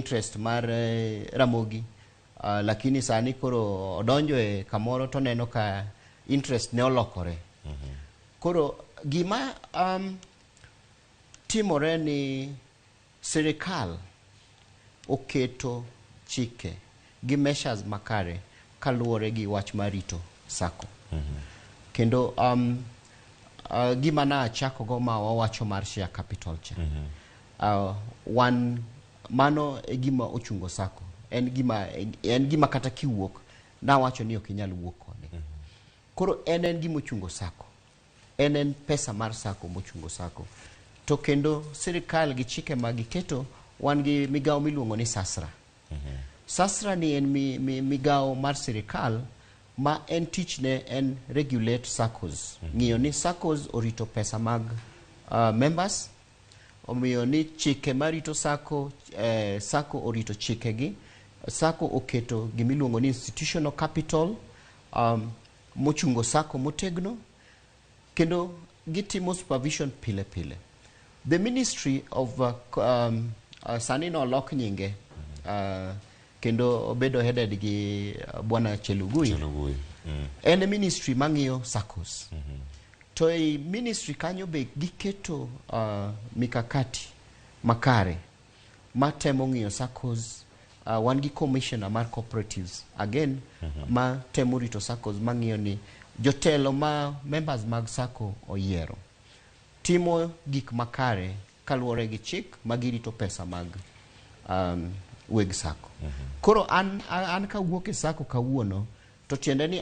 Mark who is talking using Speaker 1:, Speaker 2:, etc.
Speaker 1: interest mar Ramogi, lakini sani koro odonjo e kamoro to oneno ka interest ne olokore. Koro gima timore ni sirikal oketo chike gi measures makare kaluwore gi wach mar rito sacco. Kendo gima nachako go ma wawacho mar share capital cha. Wan mano e gima ochungo sacco. En gima kata kiwuok nawacho ni ok inyal wuok kode. Koro en gima ochungo sacco. En pesa mar sacco mochungo sacco. To kendo sirikal gi chike ma giketo, wan gi migawo miluongo ni SASRA. SASRA ni en migawo mar sirikal ma en tichne en regulate SACCOs. Ng'iyo ni SACCOs orito pesa mag members, omiyo ni chike marito sacco, sacco orito chikegi, sacco oketo gimiluongo ni institutional capital mochungo sacco motegno, kendo gitimo supervision pile pile. The Ministry of sani nolok nyinge kendo obedo headed gi Bwana Chelugui.
Speaker 2: Chelugui.
Speaker 1: En e ministry mang'iyo SACCOs. To ei ministry kanyo be giketo mikakati makare matemo ng'iyo SACCOs. Wan gi commissioner mar cooperatives again ma temo rito SACCOs, mang'iyo ni jotelo ma members mag SACCO oyiero timo gik makare kaluwore gi chik ma girito pesa mag weg SACCO. Koro an kawuok e SACCO kawuono to tiende ni